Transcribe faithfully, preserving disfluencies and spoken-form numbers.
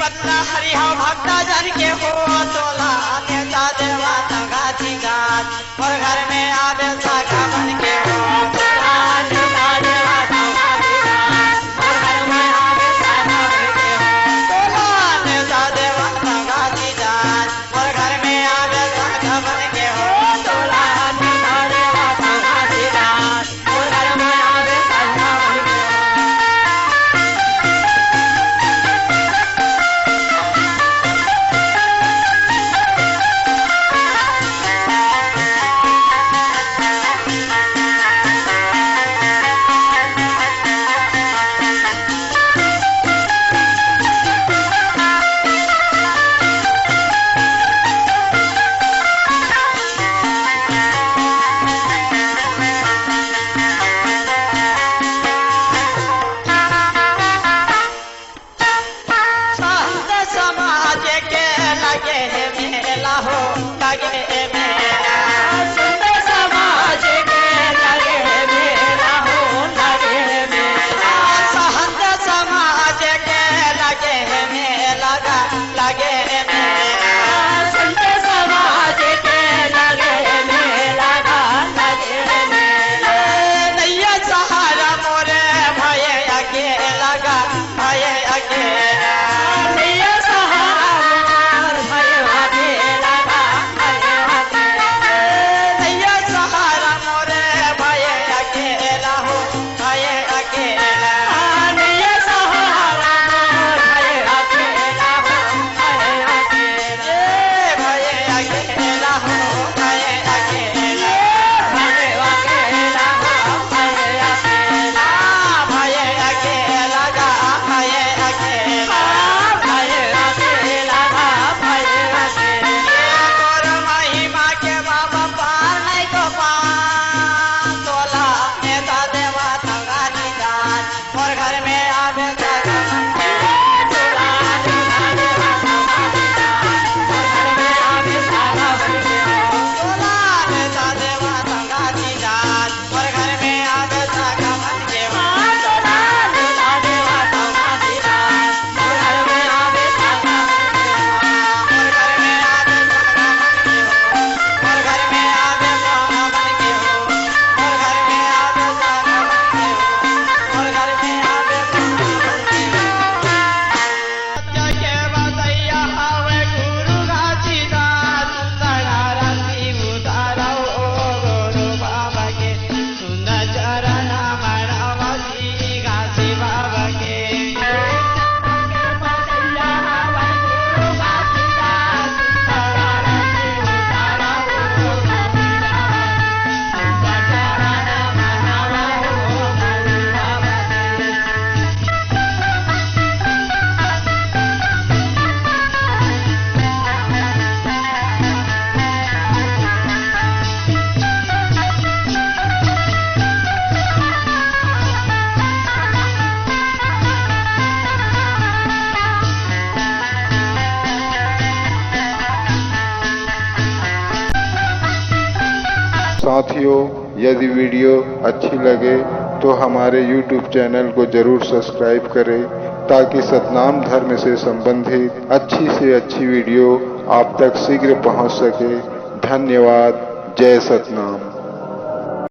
पटना हरिहा भक्ता जन के हो, तोला नेता देवा तंगा दीदार। मोर घर में आबे सागा बन के हो, तोला नेता देवा तंगा दीदार। मोर घर में आबे सागा बन के हो, तोला नेता देवा तंगा दीदार। मोर घर में आबे सागा बन के हो, तोला नेता देवा तंगा दीदार। संत समाज के लगे मेला हो, लगे मेला। संत समाज के लगे मेला हो, लगे मेला। संत समाज के लगे मेला, लगे मेला। संत समाज के लगे मेला, लगे मेला। नैया सहारा मोरे भये अकेला गा, भये अकेला। नैया सहारा मोर भये अकेला गा, भये अकेला। नैया सहारा मोरे भये अकेला हो, भये अकेला। नैया सहारा मोर भये अकेला हो, भये अकेला। ए भये अकेला हो, भये अकेला। भये अकेला हो, भये अकेला। भये अकेला गा, भये अकेला। भये अकेला गा, भये अकेला। तोर महिमा के बाबा पार नहीं तो पार। तोला नेता देवा तंगा दीदार। मोर घर में आबे सागा बन के। तोला नेता देवा तंगा दीदार। मोर घर में आबे सागा बन के। साथियों, यदि वीडियो अच्छी लगे तो हमारे YouTube चैनल को जरूर सब्सक्राइब करें, ताकि सतनाम धर्म से संबंधित अच्छी से अच्छी वीडियो आप तक शीघ्र पहुंच सके। धन्यवाद। जय सतनाम।